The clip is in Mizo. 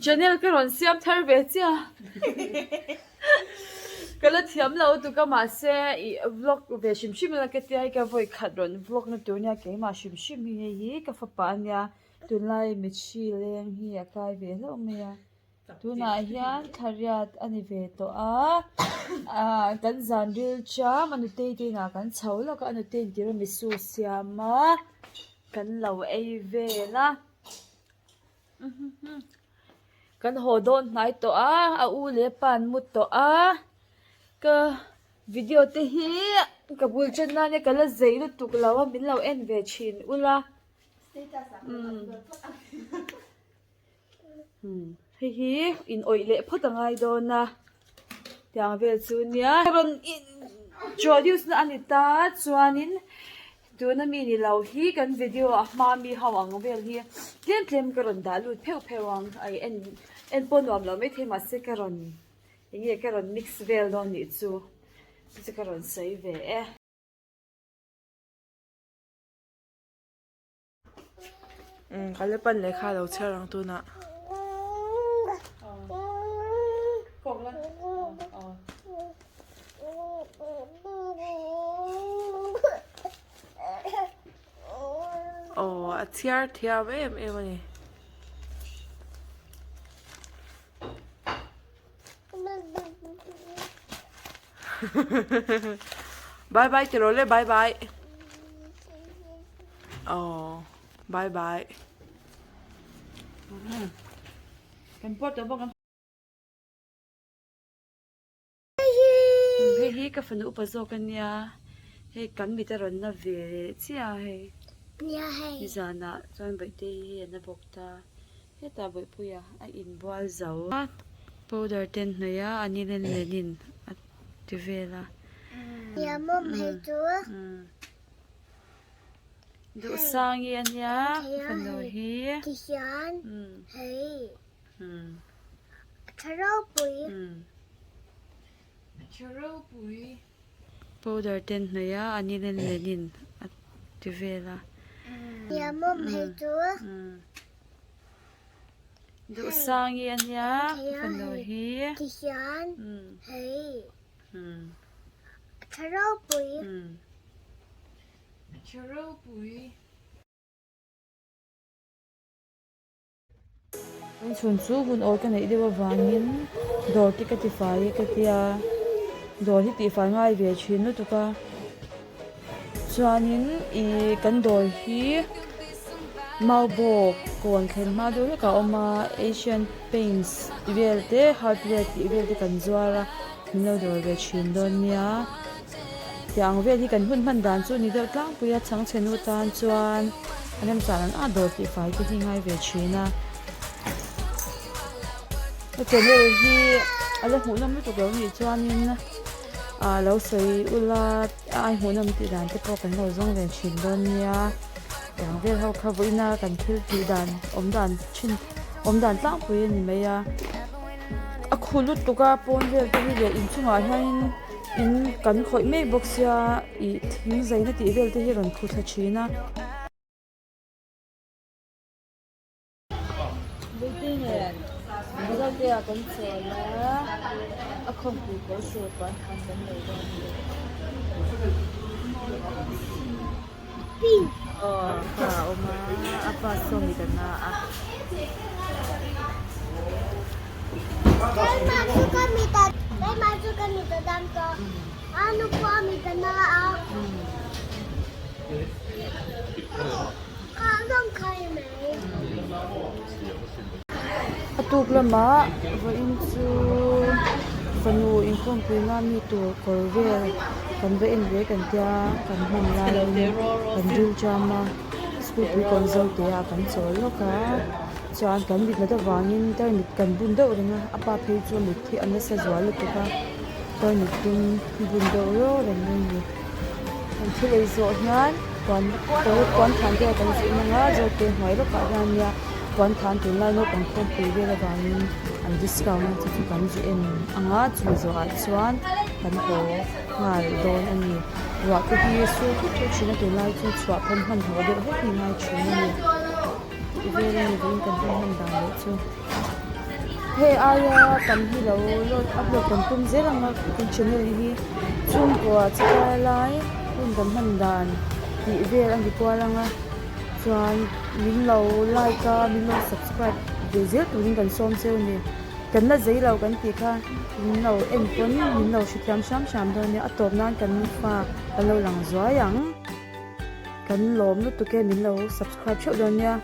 Channel ka rawn siam thar ve chiah ka la thiam lo tuk a mahse ih vlog ve hrim hrim ila ka tia hei ka vawi khat rawn vlog na tur nia keimah hrim hrim hi hei hi ka fapa ania tunlai mitthi leng hi a kai ve hlauh mai a tunah hian thla riat a ni ve tawh a ah kan zan ril cham a nutei te inah kan chho lawk a a nutei in tiramisu siam a kan lo ei vel a. Kan haw dawn hnai tawh a, a u leh pa an mu tawh a, ka video te hi ka bul tan nan ka la zei lutuk lo a min lo en ve thin ula umm hei hi in awih leh phawt a ngai dawn a tiang vel chu nia rawn introduce na a ni ta chuanin. Tuna mi ni lo hi kan video a hma mi ho ang vel hi tlem tlem ka rawn dah lut pheuh pheuh ang a en en pawh nuam lo maithei mahse ka rawn eng nge ka rawn mix vel dawn nih chu chu chu ka rawn sawi ve e. Umm ka la pan lehkha lo chhiar ang tunah. Aw a chhiar thiam em em a ni. Bye bye ti rawh le bye bye. Aw bye bye. Kan pawh tawh bawk ang. Hei hi ka fanu upa zawk a nia hei kan mit a rawn na ve leh chiah a hei. Nizanah chuan Bawihtei hi a na bawk ta. Hetah Bawihpuia a inbual zo a, powder te an hnawih a, a ni len lenin a ti vel a. Duhsangi a nia fanu hi. Powder te an hnawih a, a ni len lenin a ti vel a. Duhsangi a nia fanu hi. Tihian hei a tha ropui. A tha ropui. Inchhun chu hun awl ka neih deuh avangin dawr te ka tifai e ka tia dawr hi tihfai ngai ve thin lutuk a chuanin ih kan dawr hi maubawk kawn thlen hma deuh hlek a awm a asian paints tih vel te hardware tih vel te kan zuar a min lo dawr ve thin dawn nia tiang ang vel hi kan hun hman dan chu a ni deuh tlangpui a chhangchhe nu tan chuan a remchah an a dawr tih fai te hi ngai ve thin a a channel hi a la hmuh nawm lutuk lo nih chuanin ah lo sawi ula a ai hmuh nawm tih dan te pawh kan lo zawng ve thin dawn nia tiang vel ho kha vawiina kan thil tih dan awm dan thin awm dan tlangpui a ni mai a a khu lutuk a pawn vel te hi leh inchungah hianin in kan khawih mek bawk sia ih thing zaina tih vel te hi rawn khu thla thin a. Building nen Mizote ah kan chawl a, a khawmpui kawr tur puan khan kan nei dawn a ni. Aw pa a awm a, a pa saw mit a na a. Keimah chu ka mit a keimah chu ka mit a dam tawh a nu pawh a mit a na a. A tuk lamah vawiin chu fanu inkhawmpui na mi tur kawr vel kan va en ve kan tia kan hman laiin kan dil cham a school pui kawn zo teh ah kan chawl lawk a chuan kan mit nat avangin tarmit kan bun deuh reng a a pa phei chu mit hi a nasa zual lutuk a tarmit dum bun deuh reuh reng a ni. Kan thil ei zawh hian puan kawr puan than te kan zih mang a zawte hnuai lawkah hian nia puan than tunlai naupang khawmpui vel avangin an discount a chu chu kan zu en ang a chumi zawhah chuan kan haw nghal dawn a ni ruah te hi sur thut thut thin a tunlai chu chhuah pawn hmanhmawh deuh hlek hi ngai thin a ni tih vel a ni vawiin kan hun hman dan leh chu. Hei aia tam hi lo load upload kan tum zel ang a kan channel hi chhungkua chikai lai hun kan hman dan tih vel a ni kual ang a chuan min lo like a min lo subscribe ve zel turin kan sawm cheu a ni. Kan la zei lo kan tih kha min lo en pawn min lo hrethiam hram hram dawn nia a tawp nan kan fa kan lo lang zuai ang. Kan lawm lutuk e min lo subscribe theuh dawn nia.